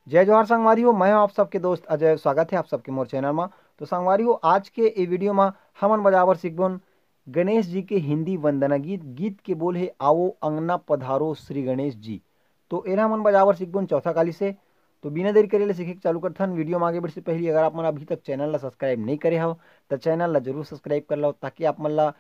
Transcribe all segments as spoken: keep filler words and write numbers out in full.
जय जोहार संगवारी हो, मैं हूं आप सबके दोस्त अजय। स्वागत है आप सबके मोर चैनल मा। तो संगवारी हो, आज के ए वीडियो मा हमन बजाबर सीखबोन गणेश जी के हिंदी वंदना गीत। गीत के बोल है, "आवो अंगना पधारो श्री गणेश जी।" तो एला हमन बजाबर सीखबोन चौथा काली से। तो बिना देरी करे ले सीखे के चालू करथन। वीडियो मा आगे बढ़े से पहले अगर आप मन अभी तक चैनल ला सब्सक्राइब नहीं करे हव, तो चैनल ला जरूर सब्सक्राइब कर लो, ताकि आप मन ला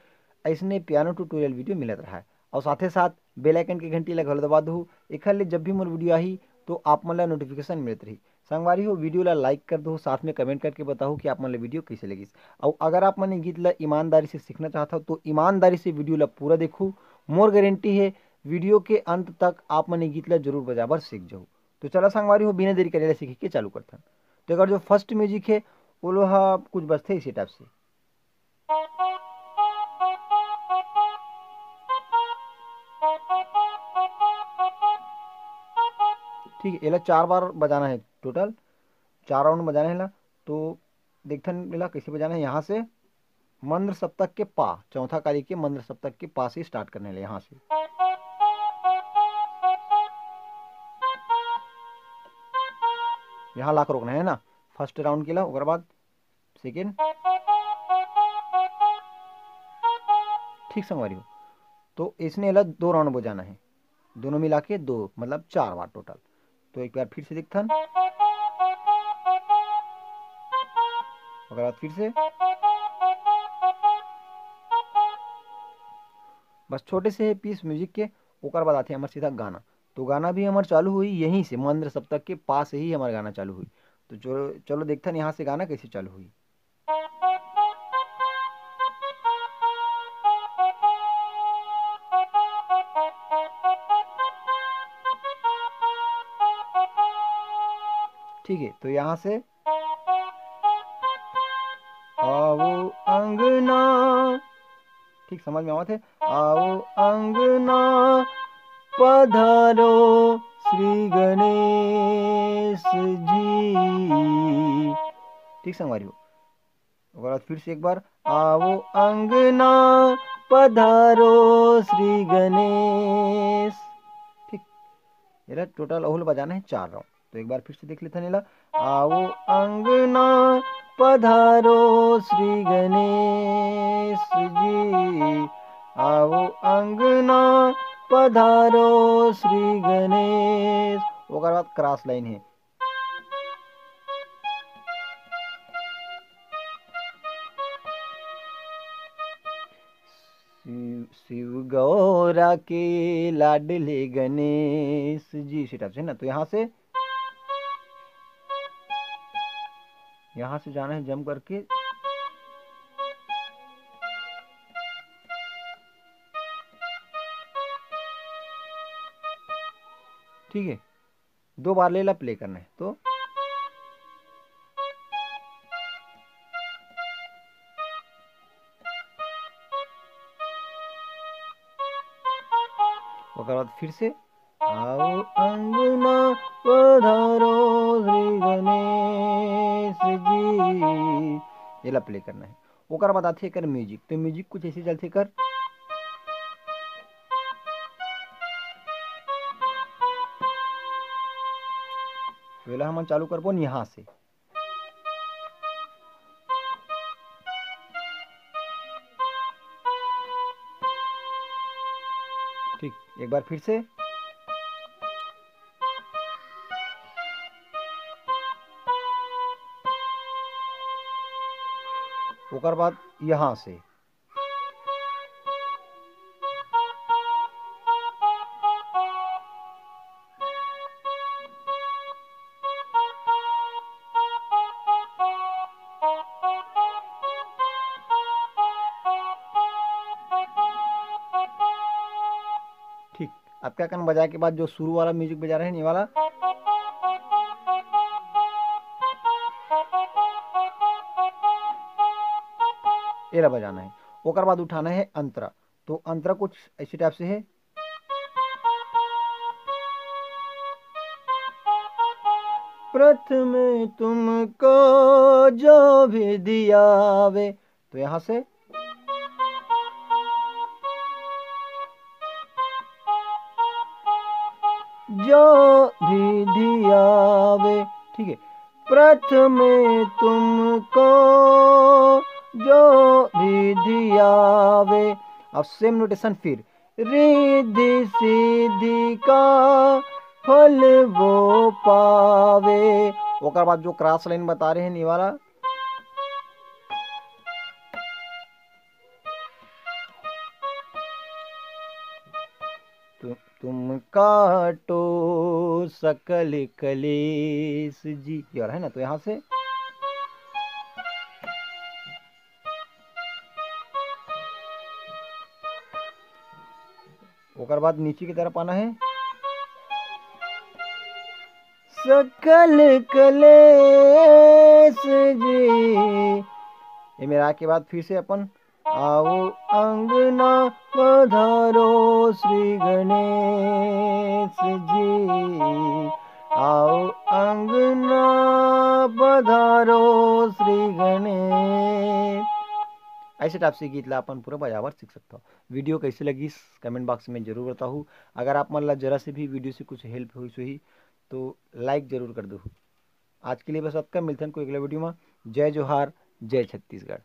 ऐसने पियानो ट्यूटोरियल वीडियो मिलत रहे। और साथे साथ बेल आइकन के घंटी ला घलो दबा दहू, एखर ले जब भी मोर वीडियो आही, तो आप मन ला नोटिफिकेशन मिलत रही। संगवारी हो, वीडियो ला लाइक कर दहू, साथ में कमेंट करके बताहू कि आप मन ला वीडियो कैसे लगिस। और अगर आप मन ये गीत ला ईमानदारी से सीखना चाहत हो, तो ईमानदारी से वीडियो ला पूरा देखहू। मोर गारंटी है, वीडियो के अंत तक आप मन ये गीत ला जरूर बजाबर सीख जाहू। तो चला संगवारी हो, बिना देरी करे ले सीखे के चालू करथन। तो एकर जो फर्स्ट म्यूजिक है, वो लोहा कुछ बजथे इसी टाइप से। ठीक है, एला चार बार बजाना है, टोटल चार राउंड बजाना है ला। तो देखथन एला कैसे बजाना है। यहाँ से मंद्र सप्तक के पा, चौथा काली के मंद्र सप्तक के पा से स्टार्ट करने ले, यहाँ से, यहाँ लाके रोकना है ना, फर्स्ट राउंड के ला। ओकर बाद सेकेंड, ठीक संगवारी हो। तो इसने एला दो राउंड बजाना है, दोनों मिला के दो, मतलब चार बार टोटल। तो एक बार फिर से देखथन, ओकर बाद फिर से, बस छोटे से है पीस म्यूजिक के। ओकर बाद आथे हमर सीधा गाना। तो गाना भी हमर चालू हुई यहीं से, मंद्र सप्तक के पास ही हमर गाना चालू हुई। तो चलो, चलो देखथन यहाँ से गाना कैसे चालू हुई। ठीक है, तो यहाँ से, "आवो अंगना", ठीक समझ में आवत है, "आवो अंगना पधारो श्री गणेश जी", ठीक संगवारी हो। ओकर बाद फिर से एक बार, "आवो अंगना पधारो श्री गणेश", ठीक। एला टोटल अहुल बजाना है चार राउंड। तो एक बार फिर से देख लेथन एला, "आवो अंगना पधारो श्री गणेश जी, आवो अंगना पधारो श्री गणेश।" ओकर बाद क्रॉस लाइन है। शिव, शिव गौरा के लाडले गणेश जी, इसी टाइप से ना। तो यहाँ से, यहाँ से जाना है जंप करके, ठीक है। दो बार ले ला प्ले करना है। तो ओकर बाद फिर से, "आवो अंगना पधारो श्री गणेश जी", ये ला प्ले करना है। ओकर बाद आथे एकर म्यूजिक। तो म्यूजिक कुछ ऐसे चलथे कर, तो एला हमन चालू करबो यहाँ से। ठीक, एक बार फिर से। ओकर बाद यहाँ से। ठीक, अब क्या करना, बजाए के बाद जो शुरू वाला म्यूजिक बजा रहे हैं, ये वाला, एला बजाना है। ओकर बाद उठाना है अंतरा। तो अंतरा कुछ ऐसे टाइप से है, "प्रथम तुमको जो भी दियावे", तो यहाँ से जो विधि आवे, ठीक है, प्रथम तुमको जो विधि आवे। अब सेम नोटेशन फिर, रिद्धि सिद्धि का फल वो पावे। ओकर बाद जो क्रॉस लाइन बता रहे हैं, ये वाला, तु, तुम काटो सकल कलेश जी, ये वाला है ना। तो यहाँ से ओकर बाद नीचे की तरफ आना है। सकल कलेश जी, ये मेरा के बाद फिर से अपन, आओ अंगना पधारो श्री गणेश जी, आओ अंगना पधारो श्री गणेश। ऐसे टाइप से गीत ला अपन पूरा बजावर सीख सकता हो। वीडियो कैसे लगी, कमेंट बॉक्स में जरूर बताहू। अगर आप मन ला जरा से भी वीडियो से कुछ हेल्प हुई होही तो लाइक जरूर कर दो। आज के लिए बस अतका, मिलथन कोई अगला वीडियो में। जय जोहार, जय छत्तीसगढ़।